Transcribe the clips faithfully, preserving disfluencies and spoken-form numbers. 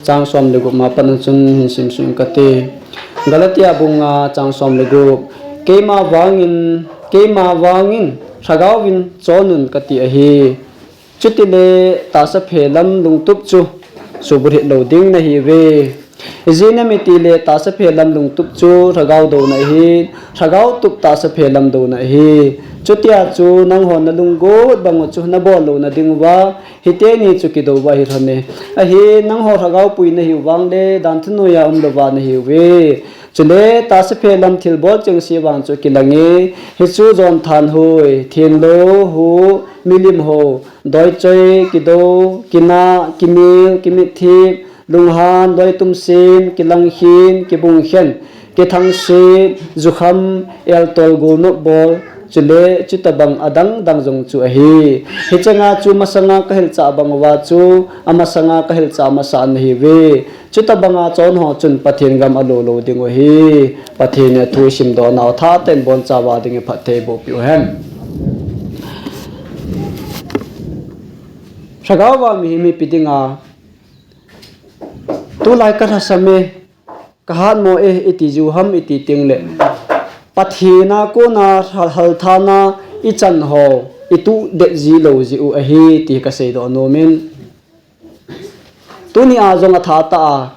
chang som le gup ma pat a chun hin sim suh inge kati. Galatia bung nga chang som le gup. Keima vangin, keima vangin, Lhagao vin chon un kati ahi. Chutile tahsa phe lam lungtup chu subulhit lou ding nahiuve. Ijeh inem itile tahsa phe lam lungtup chu Lhagao douna ahi, Lhagao tup tahsa phe lam douna ahi. Chutia chu nangho nalunggot bang u chu nabol louna diuva, hiteni chu kidou uva hilhon e. Ahin nangho Lhagao pui nahiu vangle, dan thu noiya umlouva nahiuve. Chule tahsa phe lam thilbol chengse vang chu kilang e, hichu jon thanhoi, thenlo, hu, milim ho, doichoi, kidou, kinah, kimil, kimitthip, lunghan, doitum sem, kilang khen, kibung khen, kithang set, jukham, eltol gulnop bol, chule chutobang adang dang jong chu ahi. Hicheng a chu masanga kahilchah bang uva chu, amasanga kahilchah masa nahiuve. Chutobang a chon ho chun Pathen gam alo lou diu ahi. Pathen in athu isimdoh nau tha tah in boncha uva dingin phatthei boh peh u hen. Lhagao va mihem hi ipi dinga, tulai kalhasam e, kahatmo e, iti jiu ham iti tengle, Pathen a kona hal, halthana ichan ho, ituh det ji lou jeh u ahi ti kaseidoh nom in. Tuni a jong atha tah a,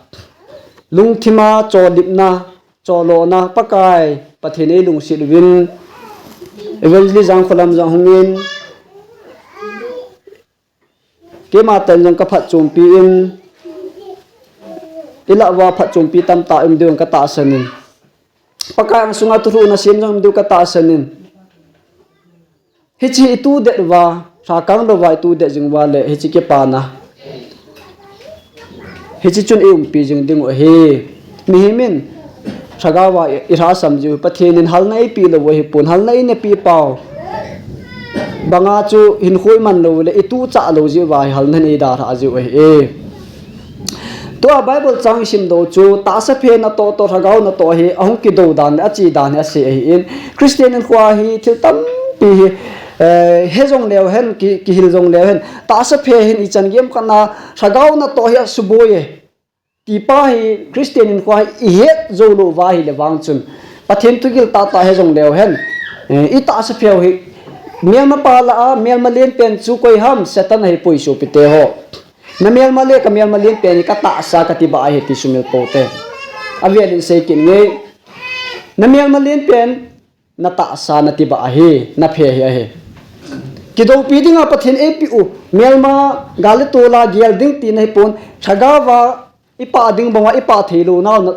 lungthim a cholhipna, cholona, Pakai, Pathen in eilungset uvin, Evangelist Jangkholam jong hungin, keima tah in jong kaphatchompi in, ilah uva phatchompi tamtah um diu katahsan in. Pakai angsunga thulhuhna sem jong um diu katahsan in. Hiche ituh det uva, lhakang louva ituh det jing uva le, hiche kipana, hiche chun eiumpi jing diu ahi. Mihem in Lhagao va i, ilhasam jiu, Pathen in halna eipeh lou u ahipon, halna eina peh pau banga chu hinkho iman lou le, ituh chah lou jeh uva hi halna in eidalhah jiu ahi. Tua Bible chang isimdoh chu, tahsa phe natoh toh, Lhagao natoh hi ahung kidou dan le ache dan hi asei ahin, Christian hinkho hi thil tampi hi, eh, he jong leu hen, ki, kihil jong leu hen, tahsa phe hin ichan gei khat na Lhagao natoh hi asuboi e. Tipa hi Christian hinkho hi ihet jou lou uva ahile vang chun, Pathen thugil tahtah he jong leu hen, eh, itahsa phe u hi melmapa lah a, melma lenpen chu koi ham, Satan ahipoi sopite ho. Namelma le kamelma lenpen hi katahsa katibah ahi ti sumil pou te. Avel in sei kit inge. Namelma lenpen natahsa natibah ahi, naphe hi ahi. Kidoupi dinga Pathen eipeh u, melma gal le tol a gel ding tina ahipon, Lhagao va ipah ding banga ipah thei lou nau na,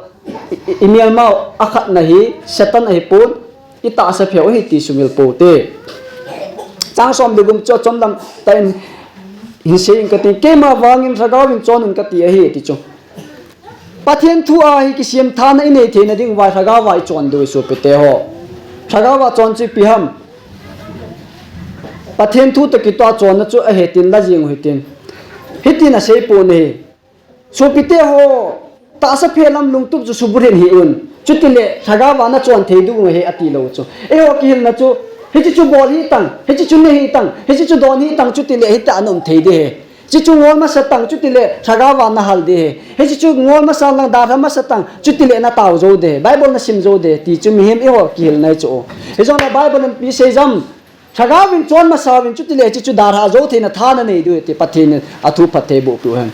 i, i, imelma akhatna hi Satan ahipon, itahsa phe u ahi ti sumil pou te. Chang som le gup chu achom lam tah in hin sei inge kati, keima vangin Lhagao vin chon un kati ahi ti chu. Pathen thu a hi kisem thana inei theina diuva Lhagao va ichon diu ahi sopite ho. Lhagao va chon chu ipi ham? Pathen thu toh kitoh a chonna chu ahi tin la jing u hitin. Hitin asei pon ahi. Sopite ho, tahsa phe lam lungtup chu subulhit hih un. Chutile Lhagao va nachon thei diu ahi ati lou chu. Eiho kihilna chu, hiche chu bol hitang, hiche chu ne hitang, hiche chu don hitang, chutile hitia naum thei ding ahi. Hiche chu ngol masa tang, chutile Lhagao va nahal ding ahi. Hiche chu ngol masa lang, dalha masa tang, chutile natao jou ding ahi. Bible nasim jou ding ahi, ti chu mihem eiho kihilna ahi chu. Hijongle Bible in ipi asei ham? Lhagao vin chon masa uvin, chutile hiche chu dalha jou theina tha nanei diu ahi ti Pathen in athu phatthei boh peh u hen.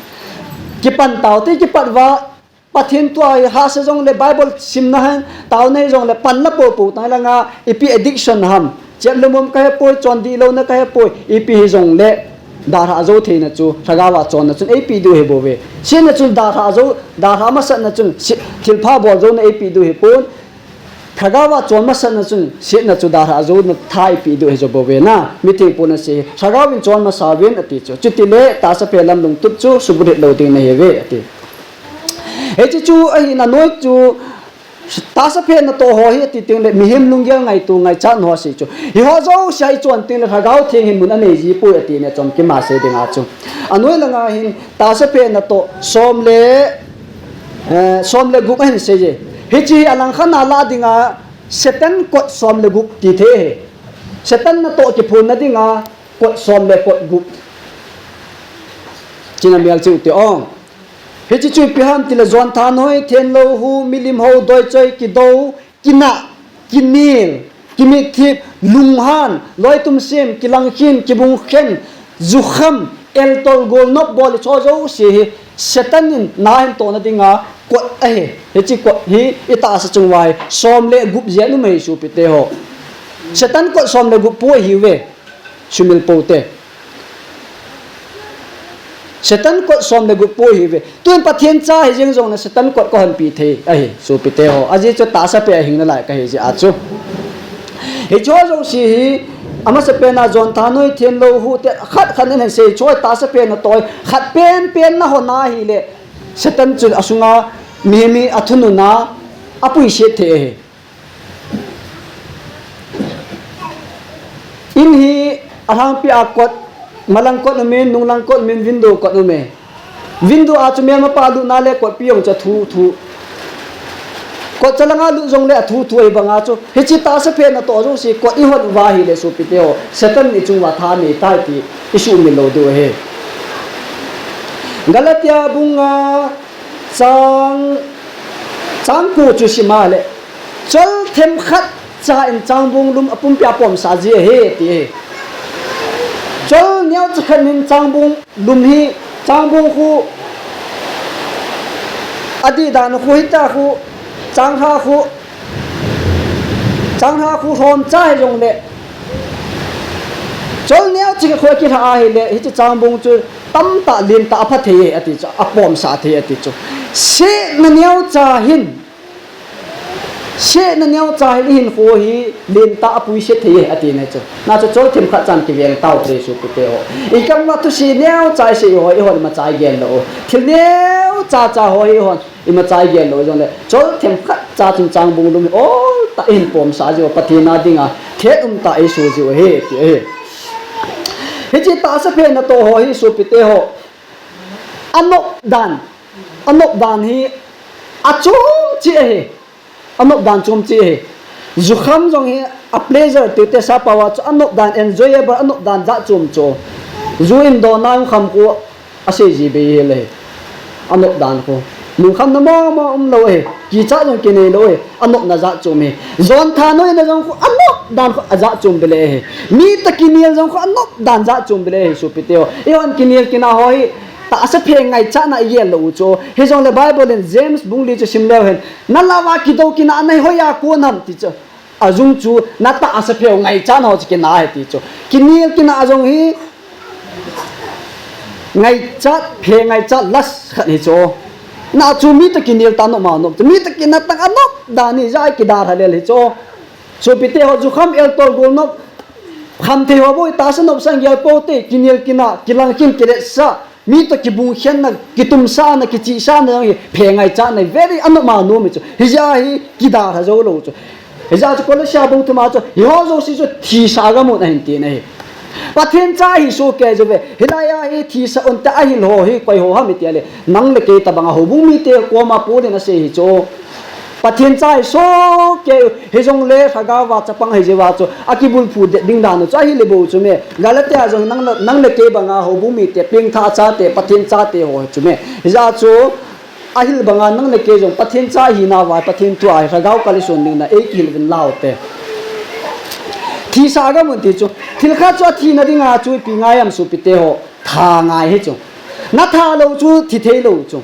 Kipan tao te, kipat uva, Pathen thu a hi hahsa jongle, Bible simna hen, taona hijongle, pan la poupou tang langa, ipi addiction ham. Chep le mom kahepoi, chon dih louna kahepoi, ipi hijongle, dalha jou theina chu, Lhagao va chonna chun eipeh diu ahi bouve. Setna chun dalha jou, dalha masatna chun, se-, thilpha bol jouna eipeh diu ahipon. Lhagao va chon masatna chun, setna chu dalha jouna tha eipeh diu ahi jou bouve na. Mithengpon asei, Lhagao vin chon masa uvin ati chu. Chutile, tahsa phe lam lungtup chu, subulhit lou ding nahiuve ati. Hiche chu ahin anoi chu, tahsa phe natoh ho hi ati tengle, mihem lunggel ngaito ngaichat ho asei chu. Hiho jouse a ichon tengle, Lhagao Theng hin mun anei ji poi ati ne chomkim a sei dinga chu. Anoi langa hin, tahsa phe natoh, som le, eh, som le gup ahin sei e. Hiche hi alangkhat na lah dinga, Satan kot som le gup ti thei ahi. Satan natoh kiphonna dinga, kot som le kot gup. China mial chiu te ong. Hiche chu ipi ham tile jon thanhoi, thenlou hu, milim hou, doichoi, kidou, kinah, kinel, kimitthip, lunghan, loitum sem, kilangkhin, kibungkhen, jukham, eltol, golnop bol icho jouse hi Satan in na hin tohna dinga kot ahi. Hiche kot hi itahsa chung uva hi som le gup jen um ahi sopite ho. Satan kot som le gup po ahiuve. Sumil pou te. Satan kot som le gup po ahiuve. Tuin Pathen cha hijeng jongle Satan kot kahonpi thei ahi, sopite ho. Ajeh chu tahsa peh a hing nalai kahi jeh a chu. Hiche jouse hi, amasapen a jon thanhoi, thenlou hu te khat khat in hin sei, hiche tahsa peh a natoh, khat penpen nahon ahile, Satan chu asunga mihem hi athunun a, apuiset thei ahi. In hi alhangpi a kot, malang kot umin, nunglang kot umin, window kot ume. Window a chu melmapa lutna le kotpi jong chu athu thu. Kot chalanga lut jongle athu thu ahi banga chu. Hiche tahsa peh a natoh jouse kot ihon uva ahile sopite ho, Satan in ichung uva tha anei tai ti isuhmil lou diu ahi. Galatia bung nga chang, chang ko chu sim a le, chol themkhat cha in changbung lum apumpi a pomsah ji ahi, ti ahi. Chol neocha khat in changbung lum hi, changbung khu, adih dan khu, hita khu, changlha khu, changlha khu lhomcha hijongle, chol neocha khat khu akilha ahile, hiche changbung chu tamtah lentah apha thei e ati chu, apomsah thei ati chu. Sehna neocha hin, sehna neocha hin ihinkho hi lentah apuiset thei e ati na chu. Na chu chol themkhat chan kiveng taute sopite ho. Ikam uva thusei neocha isei ho, ihon imacha igel lou u. Thil neocha cha ho hi ihon imacha igel lou jongle, chol themkhat cha chun changbung lum hi oltah ihin pomsah jiu, Pathen a dinga thet umtah isoh jiu ahi, ti ahi. Hiche tahsa peh a natoh ho hi sopite ho, anop dan, anop dan hi achom cheh ahi. Anop dan chom cheh ahi. Jukham jong hi a pleasure tute sappao a chu anop dan, enjoyable, anop dan jat chom chu. Ju in donna jong kham khu asei ji bei hile. Anop dan khu. Lungkhamna mong mong umlou ahi. Kichat jong kinei lou ahi. Anopna jat chom ahi. Jon thanhoina jong khu anop dan khu ajat chom bele ahi. Mi toh kinel jong khu anop dan jat chom bele ahi sopite ho. Ihon kinel kinah ho hi tahsa phe ngaichatna igel lou u chu. Hijongle Bible in James bung li chu sim leu hen, nalah uva kidou kinah nahi hoi a kon ham ti chu. Ajung chu natahsa pheu ngaichat ho chu kinah ahi ti chu. Kinel kinah jong hi ngaichat, phe ngaichat lust khat hichu. Na chu mi toh kinel tah nop ma nop chu. Mi toh kinah tah anop dan hi ja kidalha lel hichu. Sopite ho, jukham, eltol, golnop, khamthei ho bou tahsa nopsah in gel pou te, kinel kinah, kilangkhin, kiletsah, mi toh kibungkhenna, kitumsahna, kichihsahna jong hi phe ngaichatna, very anop ma nom hichu. Hijeh a hi kidalha jou lou chu. Hijeh a chu Kolose bung thum a chu, hiho jouse chu thisah gam un ahin tina ahi. Pathen cha hi sohkei jouve. Hilai a hi thisah unte ahil ho hi koi ho ham itile, nang le kei tobanga houbung mite koma Paul in asei hichu. Pathen cha hi sohkei u, hijongle lhagao va chapang ahijeh uva chu akibulphu det ding dan u chu ahile bou chu me. Galatia jong nang le, nang le kei banga houbung mite, pengthah chate, Pathen chate ho chu me. Hijeh a chu ahil banga nang le kei jong Pathen cha ihina uva, Pathen thu a hi lhagao kal ison ding na eikihil uvin laute. Thisah gam un ti chu. Thil khat chu athina dinga chu ipi ngai ham sopite ho. Tha ngai hichu. Natha lou chu thi thei lou chu.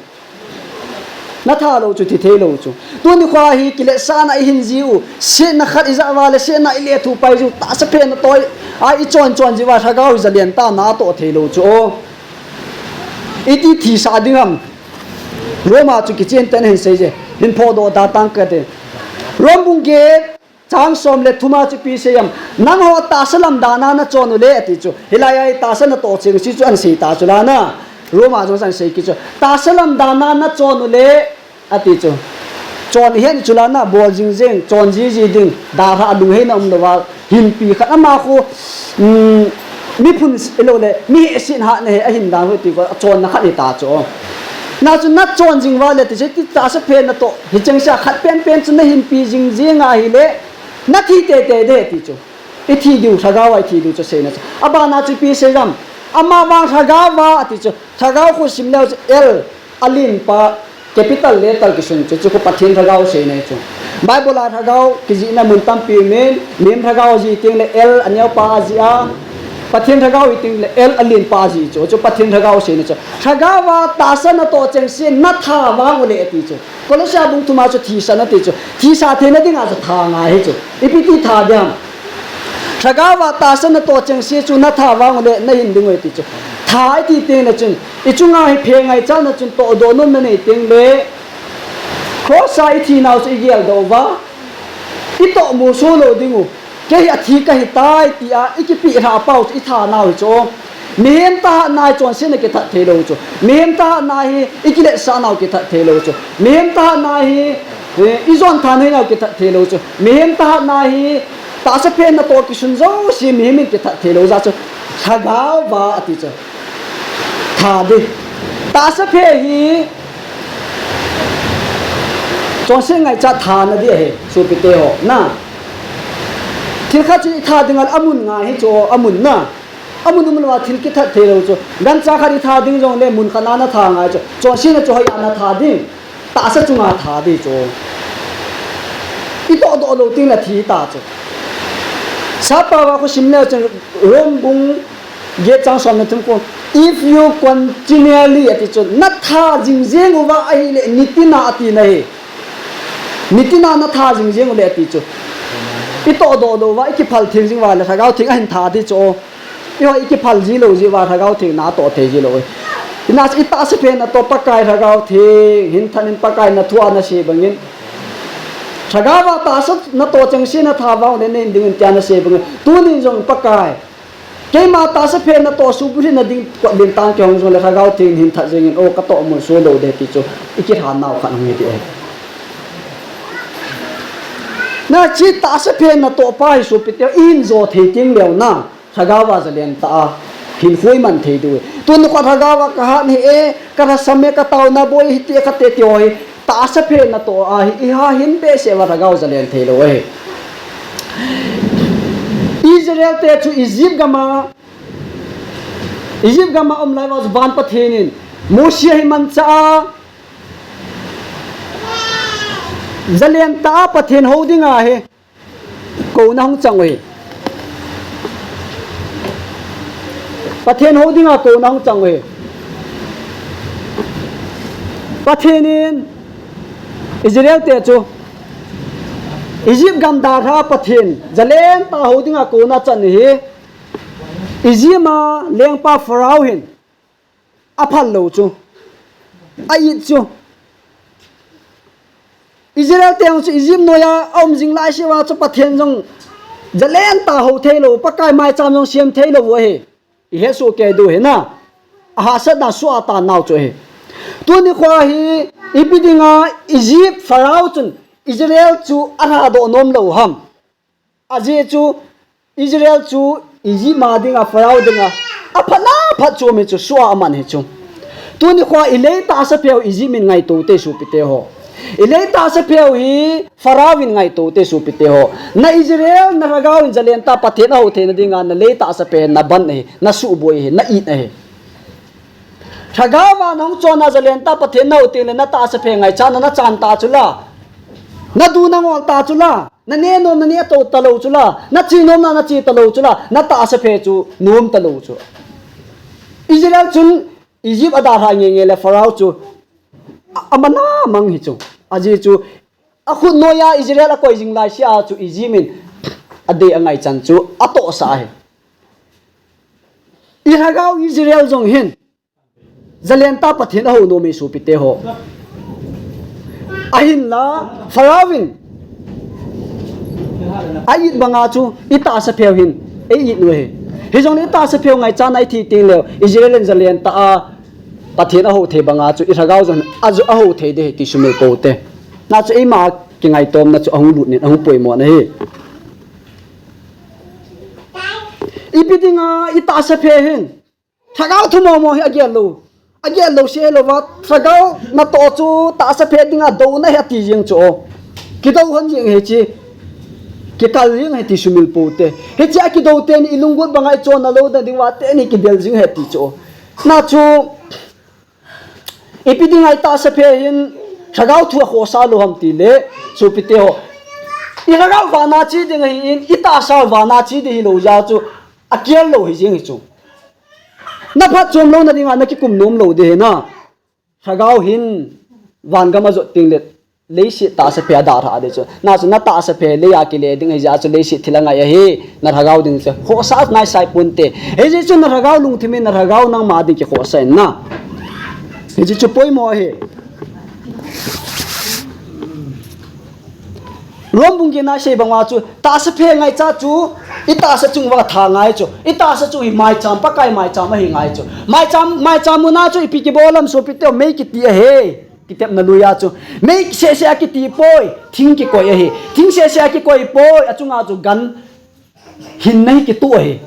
Natha lou chu thi thei lou chu. Tuni khoa hi kiletsahna ihin jiu, sehna khat ijah uva le sehna ilethuh pai jiu, tahsa phe natoh a ichon chon jiuva lhagao hi jalentah na atoh thei lou chu. Iti thisah ding ham. Roma chu kichen tah in ahin sei je. Hin phodoh da tang kate. Rom bung get, chang som le thum a chu ipi sei ham. Nangho tahsa lam dan a nachon u le ati chu. Hilai a hi tahsa natoh cheng si chu ahin sei ta chu la na. Roma jong ahin sei kit chu. Tahsa lam dan a nachon u le ati chu. Chon ihet chu la na, bol jing jeng, chon jiji ding, dalha a lungheina umlouva, hinpi khat ama khu, um, miphun s-, ilou le, mi hehset hatna hi ahin dan u ti ko, achonna khat hita chu. Na chu nachon jing uva le ti chu, ti tahsa phe natoh, hicheng sea khat penpen chu nahinpi jing jeng ahile, nathi teitei ding ti chu. Ithi diu, lhagao a ithi diu chu seina chu. Abana chu ipi sei ham. Amavang lhagao va ati chu. Lhagao khu sim leu chu L, Alenpa capital letter kisun chu, chu khu Pathen lhagao seina chu. Bible a lhagao kijihna mun tampi umin, mihem lhagao ajih teng le L aneo pa ajih a. Pathen lhagao hi teng le L alenpa ajih chu, chu Pathen lhagao seina chu. Lhagao a tahsa natoh chengse natha vang uleh ati chu. Colossia bung thum a chu thisah nati chu. Thisah theina dinga chu tha ngai hi chu. Ipi ti tha ding ham. Lhagao a tahsa natoh chengse chu natha vang uleh nahin ding uve ti chu. Tha iti teng le chun, ichunga hi phe ngaichatna chun tohdoh nom nanei teng le, cross a ithi nau chu igel doh uva, itoh musoh lou ding u. Kei hi athi kahi tai tia ikipeh lhah pau chu itha nau hi chu. Mihem thahatna hi chonsetna kithat thei lou chu. Mihem thahatna hi ikiletsah nau kithat thei lou chu. Mihem thahatna hi, eh, ijon thanei nau kithat thei lou chu. Mihem thahatna hi tahsa phe natoh kisun jouse mihem in kithat thei lou jeh chu. Lhagao a ati chu. Tha ding. Tahsa phe hi chonset ngaichat thana ding ahi, sopite ho. Na. Thil khat chu itha ding a le amun ngai hi chu, amun na. Amun um lou a thil kithat thei lou chu. Gancha khat itha ding jong le mun khat na natha ngai chu. Chonsetna chu hoiya natha ding. Tahsa chunga tha ding chu. Itohdoh lou teng le thi ta chu. Sappao a khu sim leu chun Rome bung get chang som le thum khu, "If you continually," ati chu, natha jing jeng uva ahile nitina atina ahi. Nitina natha jing jeng uleh ati chu. Itohdoh lou uva, ikiphal theng jing uva le Lhagao Theng ahin tha ding chu. Eiho ikiphal ji lou jeh uva Lhagao Theng natoh thei ji lou. Ina itahsa phe natoh Pakai Lhagao Theng hin thanin Pakai nathu a nasei bangin. Lhagao a tahsa natoh chengse natha vang uleh nahin ding un tia nasei bangin. Tunin jong Pakai. Keima tahsa phe natoh subuhit na ding kot len tang kei hung jong le Lhagao Theng hin that jengin o katoh musoh lou ding ti chu. Ikilhan nau khat hung hi ding ahi. Na chu tahsa phe natoh pa hi sopite ihin jo thei teng leu na. Lhagao a zalen tah a, hin huiman thei ding. Tuni kho Lhagao a kahat hi e, kalhasam e, kataona boi hi ti khat te ti ho hi, tahsa phe natoh a hi, iha hin behseh uva Lhagao zalen thei lou ahi. Israel te chu Egypt gam a, Egypt gam a um lai uva chu van Pathen in, Mosi hi manchah a, zalen tah a Pathen hou ding ahi. Kouna hung chang uhi. Pathen hou dinga kouna hung chang uhi. Pathen in Israel te chu Egypt gam dalha Pathen zalen tah hou dinga kouna chan uhi. Egypt a lengpa Pharaoh hin aphal lou chu. A-it chu. Israel te jong chu Egypt noiya aum jing laiseuva chu Pathen jong zalen tah hou thei lou, Pakai maicham jong sem thei lou ahi. Ihe soh kei diu ahi na. Ahahsatna soh a tan nau chu ahi. Tuni kho hi ipi dinga Egypt Pharaoh chun Israel chu alhadoh nom lou ham. Ajeh chu Israel chu Egypt ma dinga Pharaoh dinga aphatna phat chu mi chu soh a aman hi chu. Tuni kho i lei tahsa pheu Egypt in ngaito te sopite ho. I lei tahsa pheu hi Pharaoh in ngaito te sopite ho. Na Israel na Lhagao in zalen tah Pathen ahou theina dinga na lei tahsa phe na ban ahi, na suboi ahi, na it ahi. Lhagao a nahung chon a zalen tah Pathen nahou teng le na tahsa phe ngaichatna nachan ta chu la. Nadu nangol ta chu la. Naneh nom naneh to talou chu la. Nache nom na nache talou chu la. Na tahsa phe chu nom talou chu. Israel chun Egypt adalha ngenge le Pharaoh chu a, amana mang hi chu. Ajeh chu akhut noiya Israel akoi jing laisea chu Egypt in adei angaichan chu atohsah ahi. I Lhagao Israel jong hin zalen tah Pathen ahou nom e sopite ho. Ahinla Pharaoh in a-it banga chu i tahsa pheu hin ei it u ahi. Hijongle i tahsa pheu ngaichatna i thi teng leu Israel in zalen tah a Pathen ahou thei banga chu i Lhagao jong a, ahou thei ding ahi ti sumil pou te. Na chu eima kingaitomna chu ahung lut nin ahung poimo na ahi. Ipi dinga i tahsa phe hin Lhagao thu momo hi agel lou. Agel lou se lou va. Lhagao natoh chu tahsa phe dinga douna hi ati jeng chu. Kidou hon jeng hi chi. Kikal jeng hi ti sumil pou te. Hiche a kidou teni i lunggel banga i chonna lou na ding uva teni kibel jeng hi ti chu. Na chu Ipi dinga i tahsa phe hin lhagao thu akhohsah lou ham tile, sopite ho, i lhagao vana che ding ahin, i tahsa vana che ding hilou jeh chu akial lou hi jeng hi chu. Na phatchom louna dinga na kikum nom lou ding ahi na. Lhagao hin vangam ajot teng le leiset tahsa phe adalhah ding chu. Na chu na tahsa phe leiya kile ding ahi jeh chu leiset thil angai ahi. Na lhagao ding chu khohsah ngai sai ponte. Hijeh chu na lhagao lungthim in na lhagao nangma ding kikhohsah in na. Hijeh chu poimo ahi. Rom bung get na sei banga chu tahsa phe ngaicha chu i tahsa chung uva tha ngai chu. I tahsa chung hi maicham, Pakai maicham ahi ngai chu. Maicham, maicham muna chu ipi kibol ham sopite, mei kiti ahi. Kitepna lui a chu. Mei seh seh a kiti poi, thing kikoi ahi. Thing seh seh a kikoi poi, achunga chu gan hinna hi kituh ahi.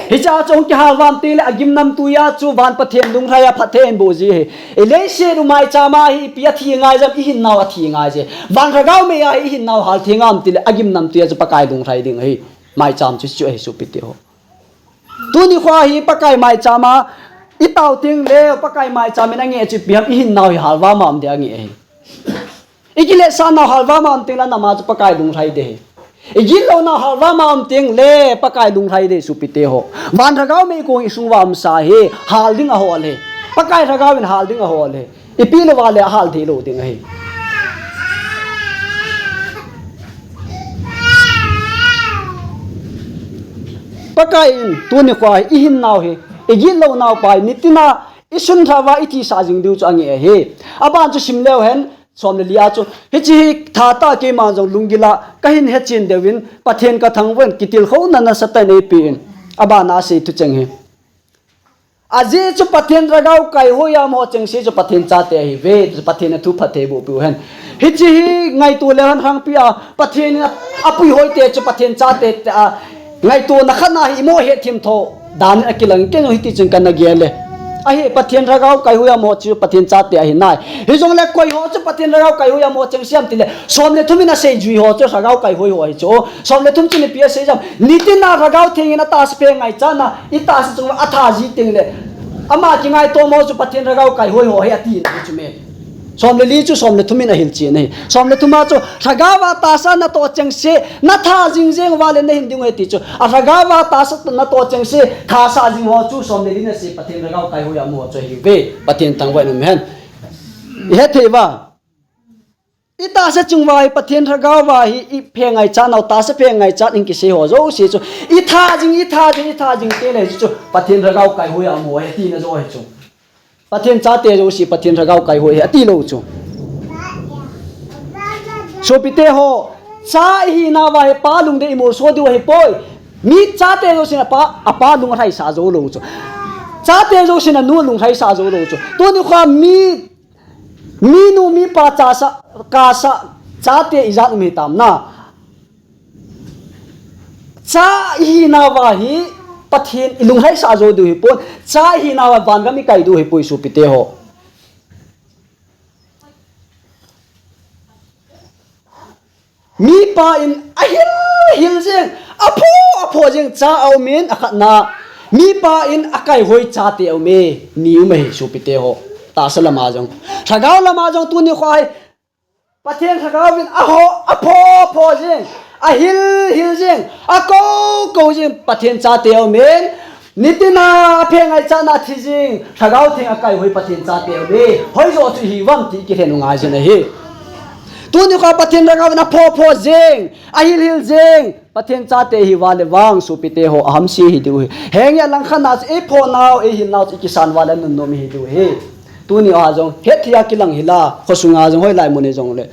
Hichea chu hung kihal vam teng le agimnamtui a chu van Pathen lunglhai a phatthei ahin boh ji ahi. I leiset u maicham a hi ipi athi ngai jam, i hinnau athi ngai je. Van lhagao mei a hi i hinnau hal thei ngam tile agimnamtui a chu Pakai lunglhai ding ahi. Maicham chu chu ahi sopite ho. Tuni khoa hi Pakai maicham a i tao teng le Pakai maicham in ange chu ipi ham, i hinnau hi hal vam a um ding ange ahi. I kiletsah nau hal vam a um teng le nama chu Pakai lunglhai ding ahi. I gitlou nau hal vam a um teng le Pakai lunglhai ding sopite ho. Van lhagao mei kong i sung uva umsa hi hal ding ahol ahi. Pakai lhagao in hal ding ahol ahi. I pi lou uva le ahal thei lou ding ahi. Pakai in tuni khoa hi i hinnau hi, i gitlou nau pa hi nitina i sun lhah uva i thisah jing diu chu ange ahi. Aban chu sim leu hen, som le li a chu, hiche hi tha tah keiman jong lunggil a kahin hechen deuh in, Pathen kathangvah in, kitilkhouna nasatah in eipe in. Abana asei thucheng hi. Ajeh chu Pathen lhagao kaihoi a um ho chengse chu Pathen chate ahiuve, Pathen in athu phattheiboh peh u hen. Hiche hi ngaito leu hen lhangpi a, Pathen in a, apuihoi te chu Pathen chate tia, ngaitona khat na hi imo hethem tho dan in akilang, kei jong hiti chun kana gel e. Ahi, Pathen lhagao kaihoi a um ho chu Pathen chate ahi nai. Hijongle koi ho chu Pathen lhagao kaihoi a um ho chengse ham tile, som le thum in aseijui ho chu lhagao kaihoi ho ahi chu. Som le thum chun ipi asei jam, nitina Lhagao Theng in atahsa phe ngaichatna, i tahsa chung atha ji teng le, ama kingaito mo chu Pathen Lhagao kaihoi ho ahi ati na chu me. Som le li chu som le thum in ahil chen ahi. Som le thum a chu Lhagao a tahsa natoh chengse, natha jing jeng uva le nahin ding u ahi ti chu. A Lhagao a tahsa natoh chengse, thasa jing ho chu som le li nasei Pathen Lhagao kaihoi a um ho chu ahiuve. Pathen thangvah in um hen. I hethei uva. I tahsa chung uva hi Pathen Lhagao uva hi i phe ngaichat nau, tahsa phe ngaichat in kisei ho jouse chu. I tha jing, i tha jing, i tha jing teng le chu Pathen Lhagao kaihoi a um ho ahi tina joh ahi chu. Pathen chate jouse Pathen Lhagao kaihoi ahi ati lou chu. Sopite ho, cha i hina uva hi pa lungdei i molso diu ahi poi. Mi chate jousen apa, apa lunglhaisa jou lou chu. Chate jousen anu lunglhaisa jou lou chu. Tuni khoa mi Minu mipa chasa, kasa, chate ijat um hitam na. Cha i hina uva hi Pathen i lunglhaisa jou diu ahi pon. Cha i hina uva vangam i kai diu ahi poi sopite ho. Mipa in ahil hil jeng, apho apho jeng cha aum in, akhatna. Mipa in akaihoi chate aume, ni um ahi sopite ho. Tahsa lama jong, Lhagao lama jong tuni khoa hi Pathen Lhagao in aho, apho apho jeng, ahil hil jeng, akou kou jeng Pathen chate aume. Nitina aphe ngaichatna thi jing, Lhagao Theng akaihoi Pathen chate aume. Hoijo chu ihiuvem ti kilhen u ngai jin ahi. Tuni khoa Pathen Lhagao in apho pho jing, ahil hil jing Pathen chate ihiuva le vang sopite ho, ahamse hi diu ahi. Henge langkhat na chu eipho nau, eihil nau chu ikisan uva le nunnom hi diu ahi. Tuni a jong hetthei a kilang hila, khosunga jong hoilai mun hijongle,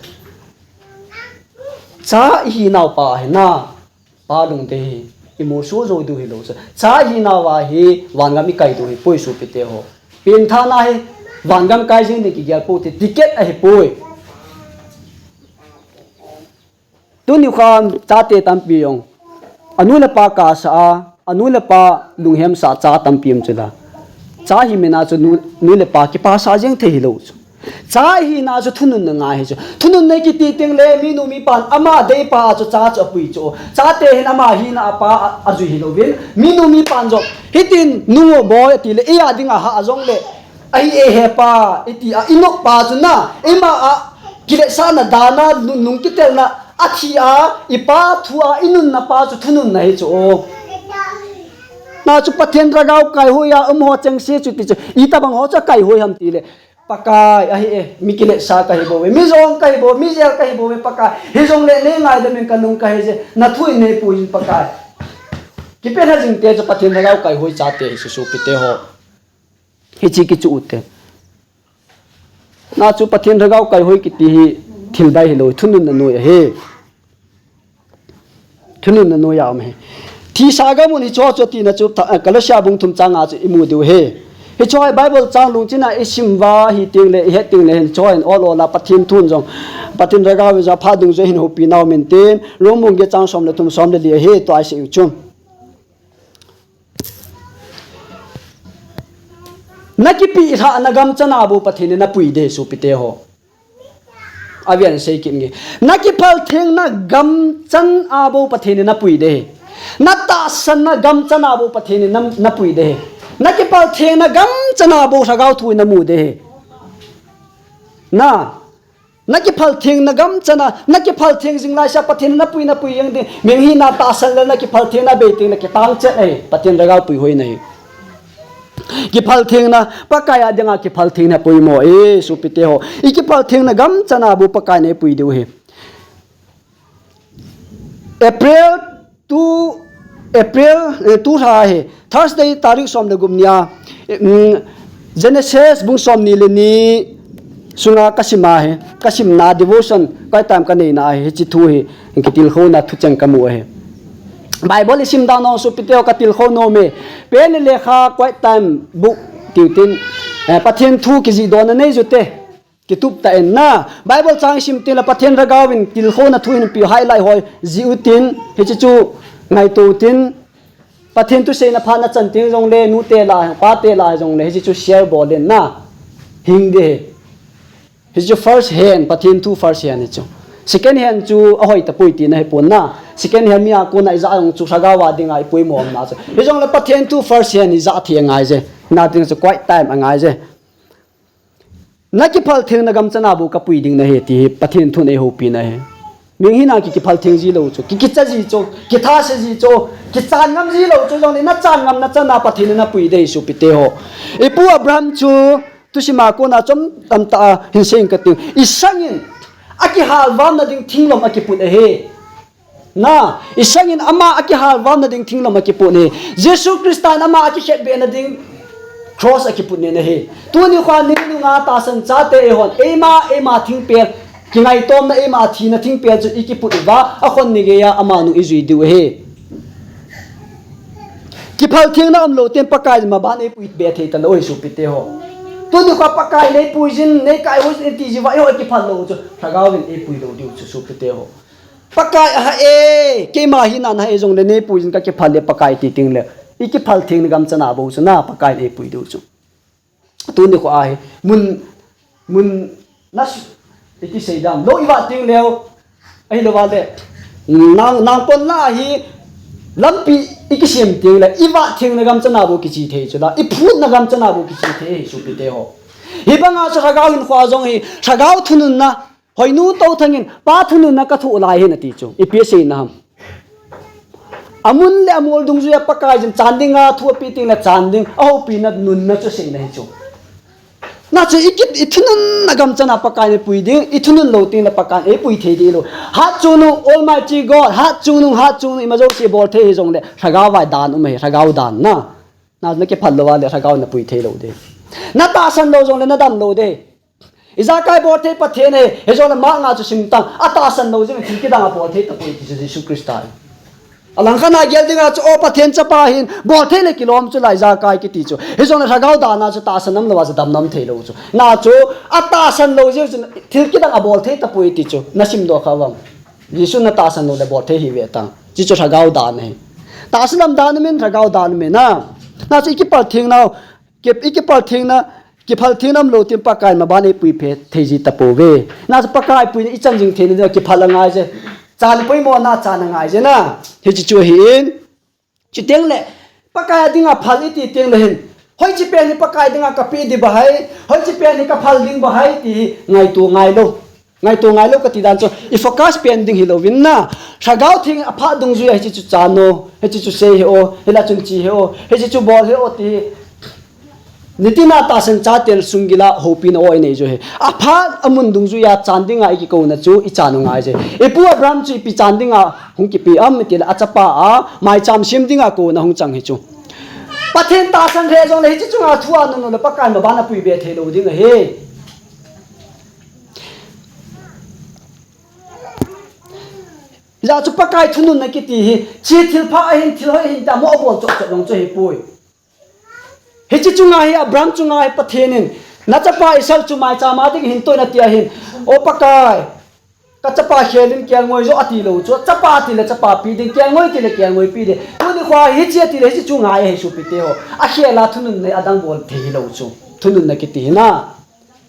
cha ihinau pa ahina. Pa lungdei hi, i molso jou diu hilou chu. Cha ihinau va hi, vangam i kai diu ahi poi sopite ho. Pengthah na hi, vangam kai jing ding kigel pou te, ticket ahi poi. Tuni khoa chate tampi jong, anu le pa kasa a, anu le pa lunghemsa cha tampi um chu la. Cha hi mina chu nu, nu le pa kipasa jeng thei hilou chu. Cha ihina chu thununna ngai ahi chu. Thununna kiti teng le minu mipan ama deipa chu cha chu apui chu. Chate hin ama hina apa a, ajui hilouvin. Minu mipan jong hitin nungo boi ati le, eia dinga hah jong le, Ahi e he pa, iti a, i nop pa chu na, ima a, kiletsahna dan a, nu-, nung kitelna, athi a, i pa thu a, i nunna pa chu thununna hi chu o. Na chu Pathen Lhagao kaihoi a um ho chengse chu ti chu, itobang ho chu kaihoi ham ti le. Pakai, ahi e, mi kiletsah kahi bou ve, mi jong kahi bou, mi jel kahi bou ve, Pakai. Hijongle nei ngaidam in ka nung kahi je, na thu in nei pui in Pakai. Kipe lha jing te chu Pathen Lhagao kaihoi chate hi chu sopite ho. Hiche kichu u te. Na chu Pathen Lhagao kaihoi kiti hi thil bai hilou, thununna noi ahi. Thununna noi a um ahi. Thisa gam un hicho chu tina chu tha-, eh, Kolosia bung thum chang nga chu i mu diu ahi. Hicho hi Bible chang lungchang a i sim uva hi teng le, i het teng le hin hicho hin ol ol a Pathen thun jong, Pathen Lhagao in jong phat dungjuia hin houpi nau min tin, Rom bung get chang som le thum, som le li ahi, tua i sei u chu. Na kipehlhahna gam chan a bou Pathen in na pui ding sopite ho. Avel in sei kit nge. Na kiphal thengna gam chan a bou Pathen in na pui ding. Na tahsanna gam chan a bou Pathen in na, na pui ding. Na kiphal thengna gam chan a bou Lhagao thu in na mu ding. Na Na kiphal thengna gam chan a, na kiphal theng jing laisea Pathen in na pui, na pui jeng ding. Mihing hina tahsan le na kiphal thengna bei teng le kitang chet ahi. Pathen Lhagao pui hoi na hi. Kiphal thengna, Pakai a dinga kiphal thengna poimo e, sopite ho. I kiphal thengna gam chan a bou Pakai in ei pui diu ahi. April two, April, eh, two lha hi, Thursday, tarik som le gup nia, eh, mm, Genesis bung som ni le ni sunga ka sim ahi, ka simna devotion, quiet time ka neina ahi, hiche thu hi, kitilkhouna thucheng ka mu ahi. Bible i sim dan u sopite ho ka tilkhou nom e, pen le lekha quiet time book tiu tin, eh, Pathen thu kijih dohna nei ju te. Kitup tah in na, Bible chang i sim teng le Pathen Lhagao in tilkhouna thu in pi highlight hoi jih u tin, hiche chu ngaito u tin, Pathen thu seina phat na chan teng jong le, nu te lah, pa te lah jong le, hiche chu share bol in na, hing ding ahi. Hiche chu first hand, Pathen thu first hand hi chu. Second hand chu ahoi tapoi tina hi pon na. Second hand mi a kona i jah jong chu Lhagao a dinga i poimo na chu. Hijong le Pathen thu first hand i jah thei angai je. Na ding chu quiet time angai je. Na kiphal thengna gam chan a bou ka pui ding na hi, ti hi Pathen thun ei houpi na hi. Mihing hina ki kiphal theng ji lou chu, ki kicha ji chu, ki thase ji chu, ki chan ngam ji lou chu, jong le na chan ngamna chan a Pathen in na pui ding sopite ho. I pu Abraham chu, thusim a kona chom tam tah a hin sei ing ka ting. I sang in, a kihal vamna ding thinglom a kiput ahi. Na, i sang in ama a kihal vamna ding thinglom a kiput ahi. Jesu Christa in ama a kikhetbehna ding cross a kiput nin ahi. Tuni kho a ni nunga tahsan chate eihon, eima, eima thingpel, kingaitomna eima thina thingpel chu i kiput uva, a khon ni geiya ama nung i jui diu ahi. Kiphal thengna um lou teng Pakai in maban ei pui be thei talou ahi sopite ho. Tuni kho a Pakai in ei pui jin, nei kaihoi jin ti ji uva, eiho kiphal lou chu, Lhagao in ei pui lou diu chu sopite ho. Pakai aha e, keima hina naha e jong le nei pui jin ka kiphal le Pakai ti teng le. I kiphal thengna gam chan a bou chu na Pakai in ei pui diu chu. Tuni kho a hi, mun, mun na su, i kisei dam. Lou i vah teng leu, ahilou va le. Nang, nang pon la hi, lampi i kisem teng le, i vah thengna gam chan a bou kiche thei chu la, i phutna gam chan a bou kiche thei hi sopite ho. Hibanga chu Lhagao hinkho a jong hi, Lhagao thununna, Hoinu Touthang in, Pa thununna ka thoh lai ahi nati chu. Ipi aseina ham. Amun le amol dungjuiya Pakaiyin chan dinga thu ape teng le chan ding, ahoupina nunna chu aseina hi chu. Na chu i kit, i thununna gam chana Pakaiyin eipui ding, i thunun lou teng le Pakaiyin eipui thei ding lou. Hatchungnung, Almighty God, hatchungnung, hatchungnung, ima jouse bol thei hijong le, Lhagao vai dan um ahi, Lhagao dan na. Na, na kiphal lou a le, Lhagao na pui thei lou ding. Na tahsan lou jong le, na dam lou ding. Ijakai bol thei Pathen ahi, hijong le Mark nga chu sim tang, atahsan lou jeh in thil kidang abol thei tapoi ti chu Jesu Christa ahi. Alangkhat a gel dinga chu, o Pathen chapa hin, bol thei le kilom chu lai ijakai kiti chu. Hijong le Lhagao dan a chu tahsan nam lou a chu dam nam thei lou chu. Na chu, atahsan lou jeh chu thil kidang abol thei tapoi ti chu. Na simdoh kha uvem. Jesu na tahsan lou le bol thei hih ve tang. Chi chu Lhagao dan ahi. Tahsan lam dan um in Lhagao dan um in na. Na chu i kiphal theng nau, Ki, i kiphal thengna, kiphal thengna um lou teng Pakai maban eipui phe thei ji tapouve. Na chu Pakai puina i chan jing theina dinga kiphal angai je. Chan poimona chan angai je na. Hichi chu ahi in. Chuteng le, Pakai a dinga phal iti teng le hin. Hoiche pen hi Pakai dinga kapeh ding bahai, hoiche pen hi kaphal ding bahai ti hi ngaito ngailou. Ngaito ngailou kati dan chu i focus pen ding hilouvin na. Lhagao Theng aphat dungjuia hiche chu chan o, hiche chu sei hih o, hilai chun che hih o, hiche chu bol hih o ti hi. Nitina tahsan chaten sunggila houpina o inei u ahi. Aphat amun dungjuia chan dinga ikikouna chu ichan u ngai e. Ipu Abraham chu ipi chan dinga hung kipe ham itile achapa a maicham sem dinga kouna hung chang hi chu. Pathen tahsan lheh jongle hiche chunga thu anungle Pakai maban apui be theilou ding ahi. Hijeh chun Pakai thununna kiti hi, hiche thil pha ahin, thil hoi ahin tia mo abol chop chop jong chu ahipoi. Hiche chunga hi, Abraham chunga hi Pathen in, nachapa Isaac chu maicham a ding hin toh in ati ahin, O Pakai, kachapa khel in kelngoi jo atilou chu, chapa tile chapa pe ding, kelngoi tile kelngoi pe ding. Tuni khoa hiche atile hiche chu ngai ahi sopite ho. Akhel a thununna adang bol thei hilou chu. Thununna kiti hi na.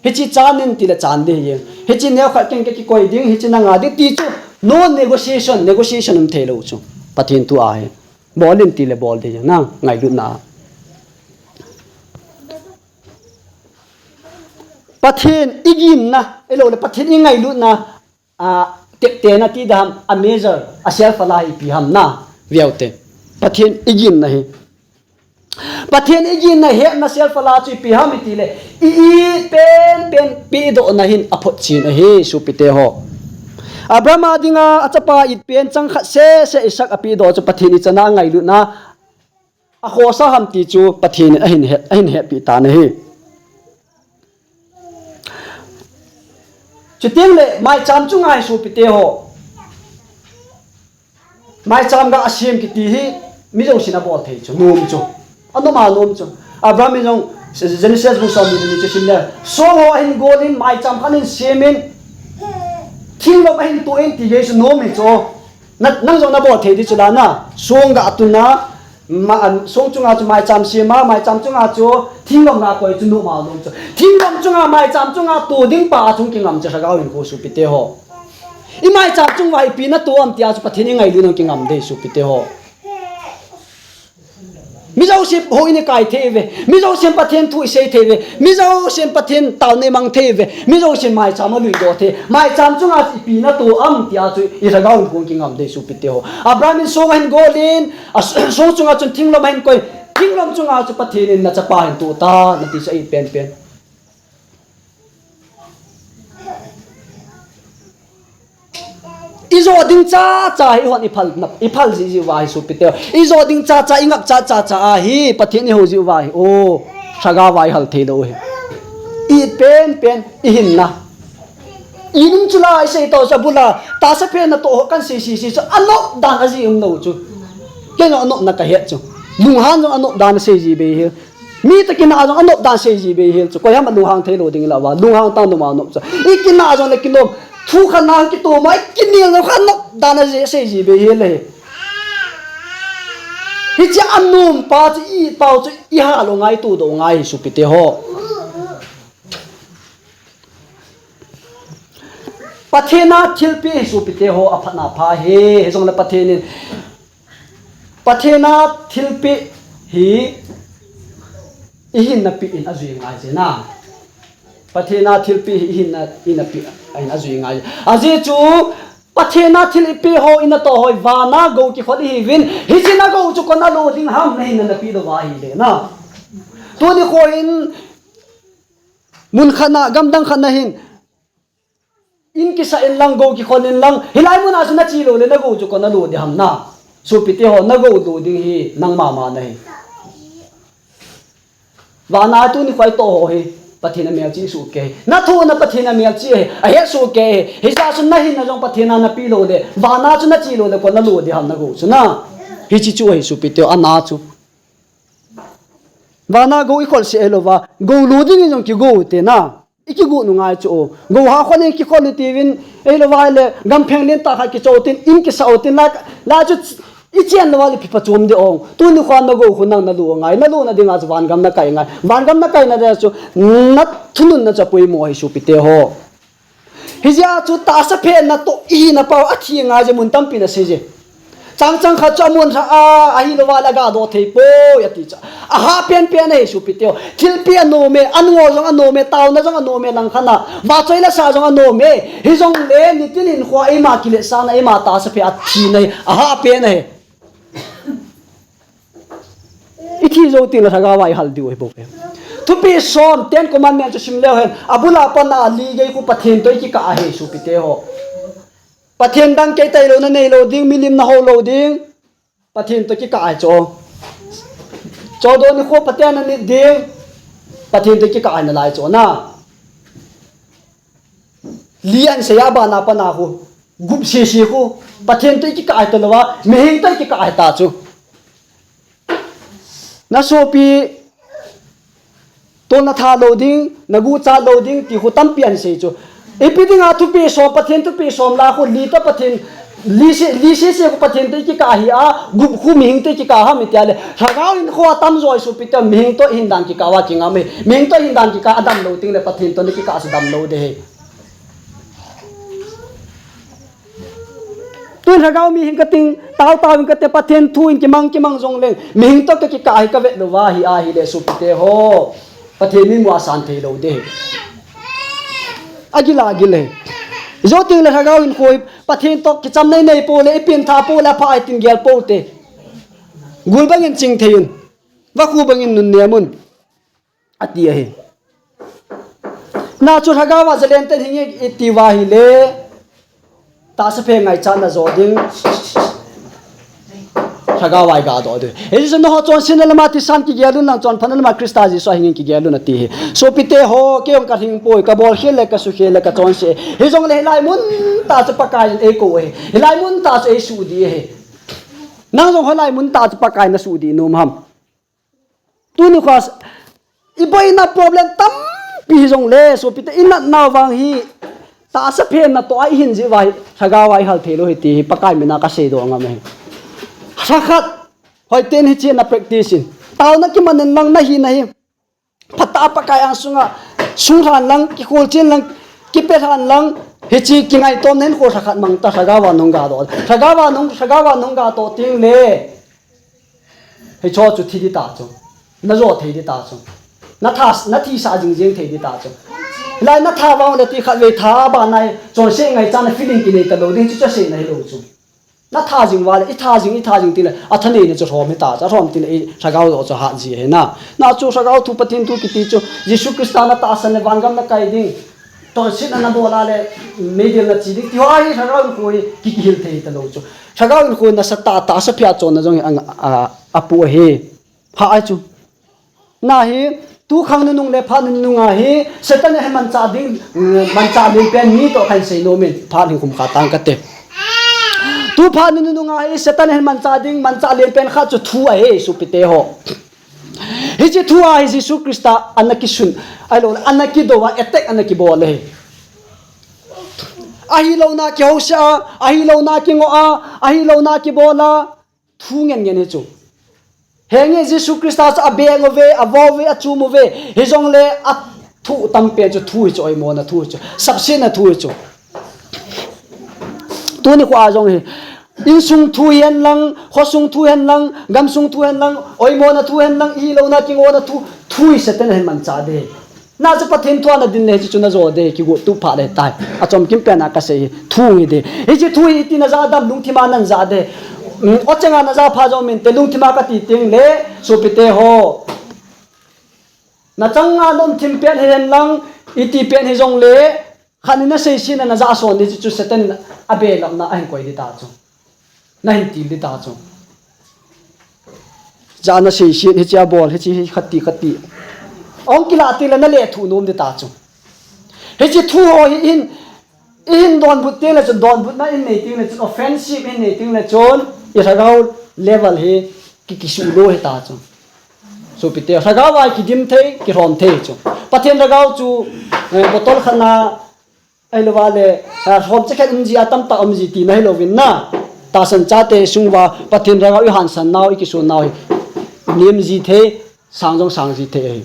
Hiche chan in tile chan ding ahi. Hiche neokhat keng kakikoi ding, hiche nanga ding ti chu. No negotiation, negotiation um theilou chu. Pathen thu ahi. Bol in tile bol ding ahi na, ngailutna. Pathen iginna, ahiloule Pathen ingailutna, a, teptena ti ding ham, a measure, a self a la hi ipi ham na, veute. Pathen iginna hi. Pathen iginna hetna self a la chu ipi ham itile, i-it penpen pehdohna hin aphotchen ahi, sopite ho. Abraham a dinga achapa it pen chang khat sese Isaac apehdoh chu Pathen ichan a angailutna, akhosa ham ti chu Pathen in ahin het, ahin hetpeh tan ahi. Chuteng le maicham chunga hi sopite ho. Maicham ga asem kiti hi mi jousen abol thei chu, nom chu. Anom a nom chu. Abraham in jong Genesis bung somni le ni chu sim le. Song ho ahin gol in maicham khat ahin sem in. Thinglom ahin toh in ti gei chu nom hi chu. Na, nang jong nabol thei ding chu la na. Song ga tun a, ma, an, song chunga chu maicham sem a, maicham chunga chu thinglom ga koi chu nom a nom chu. Thinglom chunga maicham chunga toh ding pa a chung kingam chu lhagao hinkho sopite ho. I maicham chung uva ipi natoh ham tia chu Pathen ingailut nung kingam ding sopite ho. Mi jousen houin ikai thei uve. Mi jousen Pathen thu isei thei uve. Mi jousen Pathen taona imang thei uve. Mi jousen maicham alui doh thei. Maicham chunga ipi natoh ham tia chu i lhagao hinkho kingam ding sopite ho. Abraham in song ahin gol in, a, song chunga chun thinglom ahin koi. Thinglom chunga chu Pathen in nachapa hin toh tan ati chu ahi penpen. Ijo ding chacha hi hon iphal, iphal jiji uva hi sopite. Ijo ding chacha, ingap chacha a hi Pathen ihou ji uva hi. O, lhagao a ihal theilou hi. It penpen, ihinna. Inung chu la isei tau sa bula, tahsa phen natoh ho kan sei sei sei chu anop dan aji umlou chu. Kei jong anopna kahet chu. Lunghang jong anop dan asei ji bei hi. Mi toh kinah jong anop dan sei ji bei hel chu. Koiham alunghang theilou ding ila uva. Lunghang tang duma nop chu. Ikinah jong le kinom. Thu khat na kitom a, ikinel jong khat nop dan asei ji bei hel le. Hiche anom pa chu i pau chu ihal u ngai, todoh u ngai hi sopite ho. Pathen a thilpeh hi sopite ho aphatna pha hi, hijongle Pathen in, Pathen a thilpeh hi ihinna peh in ajui ngai jin a. Pathen a thilpeh hi ihinna, ihinna peh in ajui ngai. Ajeh chu Pathen a thil ipeh ho inatoh ho hi vana gou kikhol ihiuvin, hiche na gou chu koi nalo ding ham nahinna napeh lou va ahile na. Tuni khoa hin mun khat na, gamdang khat na hin, in kisah in lang, gou kikhol in lang, hilai mun a chu nache lou le na gou chu koi nalo ding ham na. Sopite ho, na gou lo ding hi nang mama nahi. Vana tuni khoa itoh ho hi Pathen a melchih soh kei. Nathoh na Pathen a melchih ahi, ahet soh kei. Hijeh chun nahinna jong Pathen a napeh lou le, vana chu nache lou le koi nalo ding ham na gou chu na. Hiche chu ahi sopite ho, ana chu. Vana gou ikhol seh hilou va, gou lo ding in jong kigou u te na. Ikigot u ngai chu o. Gou ha khol in kikhol u tiuvin, ahilou va le, gampheng lentah khat kichou tin, in kisah u tin, la, la chu ichen lou va le ipi phachom ding o. Tuni khoa na gou khu nang nalo ngai, nalona dinga chu vangam nakai ngai. Vangam nakai na dinga chu, nathununna chu apoimo ahi sopite ho. Hijeh a chu tahsa phen natoh ihina pau athi ngai je mun tampi nasei je. Chang chang khat chu amun lha a, ahilouva le aga doh thei poi ati chu. Aha pen pen ahi sopite ho. Thilpeh anom e, an ngol jong anom e, taona jong anom e, langkhat a. Vachoi le sa jong anom e. Hijongle nitin hinkhoa eima kiletsahna, eima tahsa phe a thina hi aha pen ahi. Ithi jou tengle lhagao a ihal diu ahi bou e. Thupeh som, Ten Commandment chu sim leu hen. Abul a pat a li gei khu Pathen toh ikikah ahi sopite ho. Pathen dang kei tailou nanei lou ding, milim nahou lou ding. Pathen toh kikah ahi chu. Chawdaw nikho phatea nanit ding. Pathen toh kikah ahi nalai chu na. Li an seiya bana pana khu. Gup sese khu. Pathen toh ikikah ahi talouva. Mihing toh ikikah ahi ta chu. Nasopi toh natha lou ding, nagucha lou ding, ti khu tampi ahin sei chu. Ipi dinga thupeh som, Pathen thupeh som la khu, li toh Pathen, li se, li sese khu Pathen toh ikikah ahi a, gup khu mihing toh ikikah ham itia le. Lhagao hinkhoa tamjo sopite, mihing toh ihin dan kikah uva kingam e. Mihing toh ihin dan kikah a damlou tengle Pathen toh nikikah chu damlou ding ahi. Tun lhagao mi hing kating, tao tao hing kate, Pathen thu in kimang kimang jongleng, mihing toh kakikah ahi kavet louva ahi, ahile sopite ho. Pathen mitmu a asan thei lou ding ahi. Agil a agil e. Jou tengle lhagao hinkho hi, Pathen toh kichamna inei pou le, ipengthah pou le, apha ahi tin gel pou te. Gul bangin ching thei un. Vakhu bangin nunnem un. Ati ahi. Na chu lhagao a zalen ten hinge iti uva ahile. Tahsa phe ngaichatna jo ding. Lhagao a iga doh ding. Hichu nangho chonsetna lama thisan kigel un lang, chonphatna lama Christa Jesu a hingin kigel un ati ahi. Sopite ho, kei jong kahing poi, kabol khel le, kasukhel le, kachonse. Hijongle hilai mun tah chu Pakai in eikou ahi. Hilai mun tah chu eisuhdih ahi. Nang jong hilai mun tah chu Pakai in nasuhdih nom ham. Tuni khoa, iboina problem tampi hijongle, sopite, inatnau vang hi, tahsa phe natoh a ihin jeh uva hi, lhagao a ihal thei lou ahi ti hi, Pakai mina kaseidoh ngam ahi. Lhakhat, hoiten hiche na practice in. Taona kiman in lang nahina hi. Phatah a Pakai angsunga, sunglhan lang, kikholchen lang, kipe lhan lang, hiche kingaitomna hinkho lhakhat mang ta, lhagao a nahung ga doh. Lhagao a nahung, lhagao a nahung ga toh tengle. Hicho chu thi ding ta chu. Najo thei ding ta chu. Natha, nathisa jing jing thei ding ta chu. Hilai natha vang le ti khatvei tha bana hi, chonse ngaichatna feeling kinei talou ding chu, chu seina hilou chu. Natha jing uva le, itha jing, itha jing tile, athaneina chu lhom hita chu, alhom tile, ilhagao doh chu hat ji ahi na. Na chu lhagao thu, Pathen thu kiti chu, Jesu Christa natahsan le vangam nakai ding. Chonsetna nabol a le, meidil nache ding. Tiho hi lhagao hinkho hi, ki, kihil thei talou chu. Lhagao hinkho nasatah a tahsa phe a chonna jong hi, a, a, apoh ahi. Ha ai chu. Na hi, tukhang nunung le phat nunung a hi, Satan in ahin manchah ding, mm, manchah lenpen mi toh kahin seinom in, phat hin khum kha tang kate. Tu phat nunung a hi, Satan in ahin manchah ding, manchah lenpen khat chu thu ahi, sopite ho. Hiche thu a hi Jesu Christa ana kisun, ahilou le, ana kidou a, attack ana kibol ahi. Ahilouna kihousea, ahilouna kingoh a, ahilouna kibol a, thu ngen ngen hi chu. Henge Jesu Christa chu abeng uve, avo uve, achum uve. Hijongle athu tampen chu thu hi chu, oimona thu hi chu. Sapsetna thu hi chu. Tuni khoa jong hi. Insung thu hihen lang, khosung thu hihen lang, gamsung thu hihen lang, oimona thu hihen lang, ihilouna kingohna thu, thu hi Satan in ahin manchah ding. Na chu Pathen thu a nadin le hiche chu najo ding, kigot tup phat le tai. Achomkim pen a kasei hi, thu hi ding. Hiche thu hi iti najah dam, lungthim a najah ding. Mm, ocheng a najah pha jong minte, lungthim a kati tengle, sopite ho. Nachang a naum thim pen hihen lang, iti pen hijongle, khat in naseisetna najah son ding chu, chu Satan in abelapna ahin koi ding ta chu. Nahin til ding ta chu. Jana seiset, hiche abol, hiche hi khati, khati. Ahung kilah tengle nalethuh nom ding ta chu. Hiche thu ho hi ihin, ihin donbut tengle chun, donbutna ihin nei tengle chun, offensive ihin nei tengle chun, ilhagao level hi ki, kisuh lou hita chu. Sopite, lhagao a kidim thei, kilhom thei chu. Pathen lhagao chu, eh, bottle khat na, ahilouva le, ah, lhom chakhat um ji a tamtah um ji tina hilouvin na. Tahsan chate sung uva Pathen lhagao ihansan nau, ikison nau hi. Nem ji thei, sang jong sang ji thei ahi.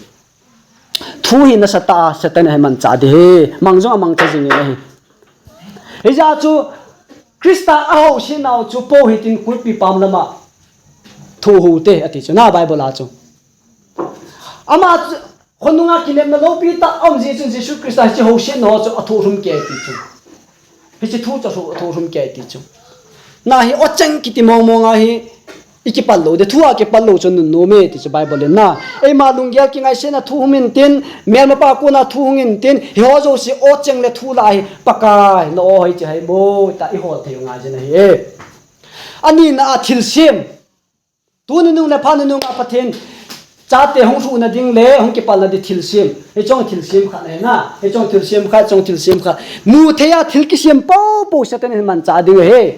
Thu hi nasatah a Satan in ahin manchah ding ahi. Mang jong amangcha jing in ahi. Hijeh chun, Christa ahousetnau chu po hitin kulpi pam lama thoh uhite ati chu na Bible a chu. Ama chu khonunga kinepna loupi tah aum jeh chun Jesu Christa hiche housetnau chu athoh lhum kei ti chu. Hiche thu chu athoh lhum kei ti chu. Na hi ocheng kiti mong mong a hi i kipal lou ding, thu a kipal lou chu nunnom e ti chu Bible in na. Eima lunggel kingaisetna thu hung intin, melmapa kona thu hung intin, hiho jouse ocheng le thu lah hi Pakai na o hoi chi hai mo ta i hol thei u ngai jin ahi e. Anina a thilsem. Tuni nung le phat nunung a Pathen chate hung lhuhna ding le hung kipalna ding thilsem. Hiche jong thilsem khat ahi na. Hiche jong thilsem khat, hiche jong thilsem khat. Mu thei a thil kisem popo Satan in manchah ding ahi.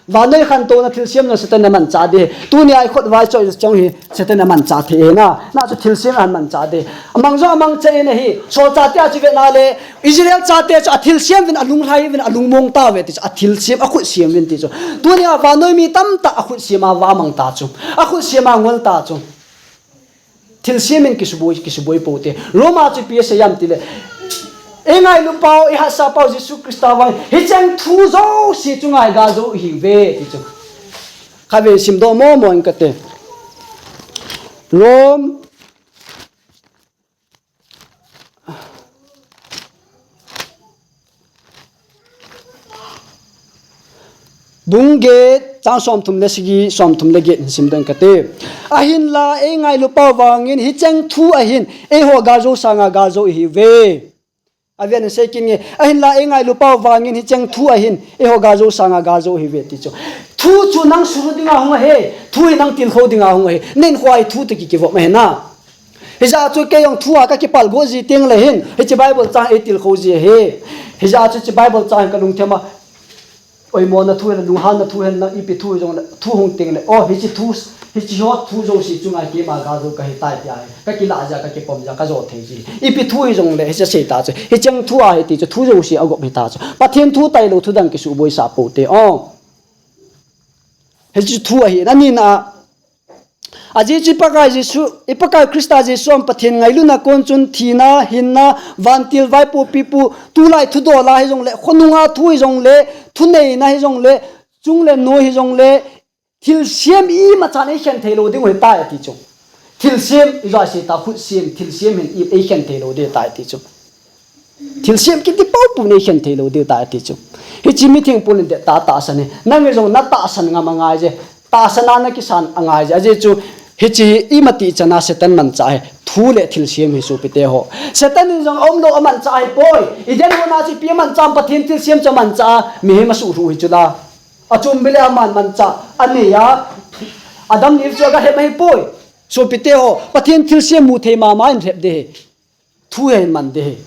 Vannoi khantouna thilsem jong Satan in amanchah ding ahi. Tuni a i khut vai choi jong hi Satan in amanchah thei ahi na. Na chu thilsem in amanchah ding. Amang jong amangcha in ahi. Solchah te a chu vena le Israel chate chu athilsem uvin alunglhai uvin alungmong tauve ti chu athilsem akhut sem uvin ti chu. Tuni a vannoi mi tamtah akhut sem a vamang ta chu. Akhut sem a ngol ta chu. Thilsem in kisuboi, kisuboi poute. Roma chu ipi asei em tile. Eingailu pau, eihatsah pau Jesu Christa vang. Hicheng thu jouse chunga igal jou ihiuve ti chu. Khatvei simdoh momo ing kate. Rome Bung get, chang somthum le sagi, somthum le get hin simdoh ing kate. Ahinla, eingailu pau vangin, hicheng thu ahin, eiho galjou sanga galjou ihiuve. Aven asei kit nge, ahinla, eingailu pau vangin, hicheng thu ahin, eiho galjou sanga galjou ihiuve ti chu. Thu chu nang suru dinga hung ahi, thu hi nang tilkhou dinga hung ahi. Nin khoi thu toh kikivop ahi na. Hijeh chun kei jong thu a kakipal got ji teng le hin, hiche Bible chang eitilkhou ji ahi. Hijeh chun hiche Bible chang hi kalungthim a, oimona thu hen, lunghanna thu hen, na ipi thu hijongle, thu hung teng le, o, hiche thu, hiche ho thu jouse chunga keima galjou kahitai tia hi. Kakilah jia, kakipom jia, kajou thei ji. Ipi thu hijongle, hiche seita chu. Hicheng thu ahi ti chu, thu jouse agop hita chu. Pathen thu tailou, thu dang kisuboi sah poute, o. Hiche thu ahi, anina a, Ajeh chu i Pakai Jesu, i Pakai Christa Jesu a Pathen ngailutna kon chun thina, hinna, vantil, vaipo, pipu, tulai thudol a hijongle, khonunga thu hijongle, thuneina hijongle, chung le noi hijongle, thilsem imacha in eikhen thei lou ding ahitai ati chu. Thilsem, ijat seita, khutsem, thilsem hin i, eikhen thei lou ding ahitai ati chu. Thilsem kiti poupou in eikhen thei lou diu tai ati chu. Hiche mi thingpun in dei tah tahsan e. Nang jong na tahsan ngam angai je. Tahsan a na kisan angai je. Ajeh chu hiche hi imatih chan a Satan manchah ahi. Thu le thilsem hi sopite ho. Satan in jong aumlou amanchah ahipoi. Eden hon a chu ipi amanchah em, Pathen thilsem chu amanchah a. Mihem asuhlhuh hi chu la. Achumbi le aman manchah. Anei a. Adam le Eve chu aga lhep ahipoi. Sopite ho. Pathen thilsem mu thei mama in lhep ding ahi. Thu hi man ding ahi.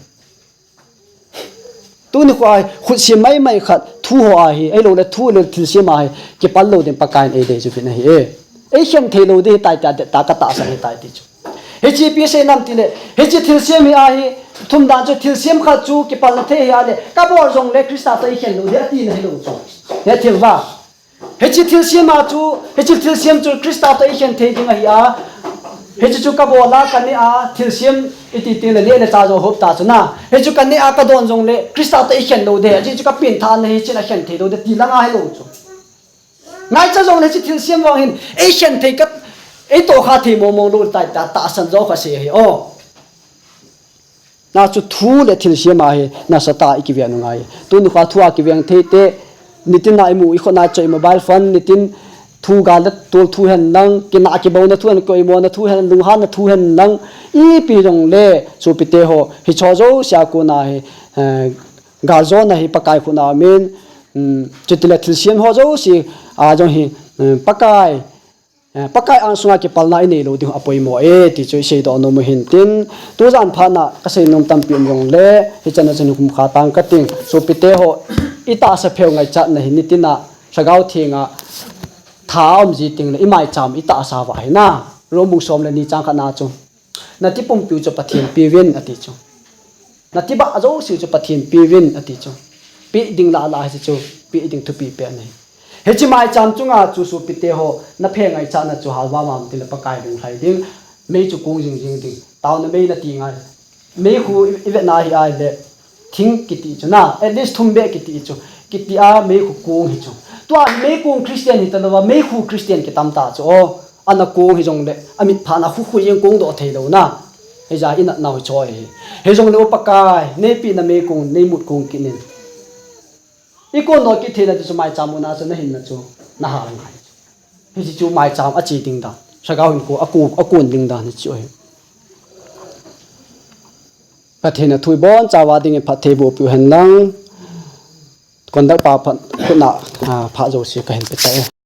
Tuni kho a hi, khutsem maimai khat, thu ho a hi, ahilou le thu le thilsem a hi, kipal lou ding Pakai in eidei chu vin ahi e. Eikhen thei lou ding ahitai tia dei tah a katahsan ahitai ti chu. Hiche ipi asei nam tile, hiche thilsem hi a hi, thum dan chu thilsem khat chu kipalna thei ahi a le, kabol jongle Christa toh eikhen lou ding atina hilou chu. He thil va. Hiche thilsem a chu, hiche thilsem chu Christa toh eikhen thei ding ahi a. Hiche chu kabol a, kaneh a, thilsem iti teng le neh le chah jong hop ta chu na. Hichu kaneh a, kadon jongle Christa toh eikhen lou ding. Ajeh chu kapenthahna hichen akhen thei lou ding ti langa hilou chu. Ngaicha jongle hiche thilsem vang hin eikhen thei ka, eitohkha thei mong mong lou tai tia tahsan jo kha sei ahi o. Na chu thu le thilsem a hi nasatah a ikiveng u ngai. Tuni kho a thu a kiveng thei te, nitin a imu ikhut na choi mobile phone, nitin thu gal le tol thu hen lang, kinah kibouna thu hen, koimona thu hen, lunghanna thu hen lang, ipi jongle, sopite ho, hicheho jouse a kona hi, eh, galjona hi Pakai khut a um in, um, chutile thilsem ho jouse a jong hi, um, Pakai Eh, Pakai angsunga kipalna inei lou ding apoimo e, ti chu iseidoh nom u hin tin, tujan phat na kasei nom tampi um jongle, hichan a chun hung kha tang kating, sopite ho, itahsa pheu ngaichatna hi nitin a, Lhagao Theng a, tha aum ji teng le, imaicham itahsa uva hi na, Rome bung som le ni chang khat na chu. Nati pumpiu chu Pathen peuvin ati chu. Nati bah jouseu chu Pathen peuvin ati chu. Pe ding lah lah hiche chu, pe ding thupi pen ahi. Hiche maicham chunga chu sopite ho, naphe ngaichatna chu halvam ham tile Pakai lunglhai ding. Mei chu kong jing jing ding. Taona mei nati ngai. Meikhu i, ivetna hi ahile. Thing kiti chu na, at least thum beh kiti chu. Kiti a meikhu kong hi chu. Tua meikong Christian hi talouva, meikhu Christian kitam ta chu. O, ana kong hi jongle, amit phat a khu khu jeng kong doh thei lou na. Hijeh a inatnau hi chu ahi. Hijongle Upa Pakai, neipeh na meikong, neimut kong kit in. Ikon doh kit theina chu maicham muna chu nahinna chu, nahal ngai. Hiche chu maicham a che ding dan. Lhagao hinkho a kon, a kon ding dan hi chu ahi. Pathen in athu ibonchauva dingin phatthei boh peh u hen lang. Conduct pa phat, khut na, a, phat jouse kahin pe tai.